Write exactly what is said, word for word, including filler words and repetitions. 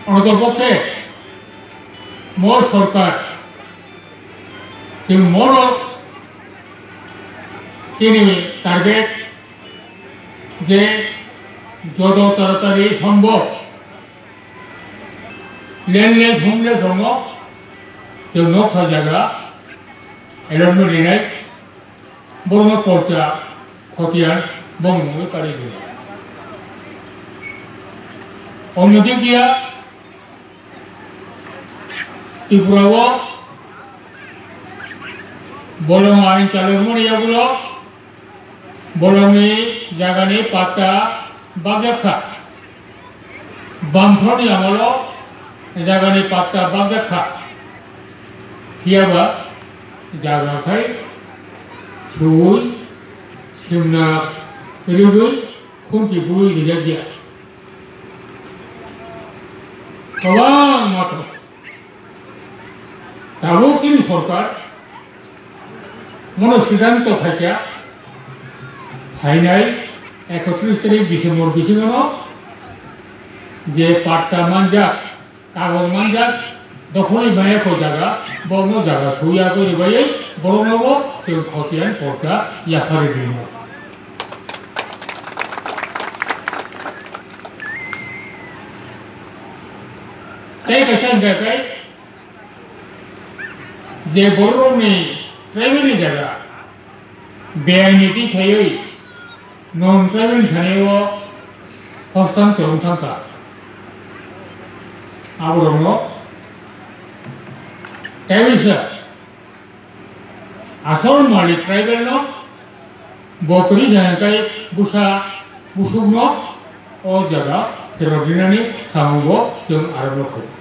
Otopokhe mo sorkar chwng mono chini target je joto taratari sombhob landless, homeless rokno chwng nokha jaga allotment rinai, borokno porcha khotiyan bongmungwi pari di. Onno dikia Tripura o bolong ain chalurmani yagulo bolongni jagani patta bakjak kha. Bamphorni amolo jagani patta bakjak kha. Phiyaba jaga khai suwi simna rigwi khunti bui rijak ya. Kwbangma tongo. Tabuk chini sorkar mono siddhanto khaikha, phainai ekotris tarik December bisingono je patta manjak, kagoj manjak, dokholi maya kho jaga, bono jaga suya kori bayai, borokno bo chwng khotiyan porcha yaphari rimo. Tei kaisa hwnkha khe je borokni tribal ni jaga beaini twi khaiwi non tribal ni thani o hostan tong thangkha. Aborokno kaisa asol malik tribal no bo kwrwi kha hwnkhe bwsa busukno o jaga pherok rinani samungo chwng arokno khaio.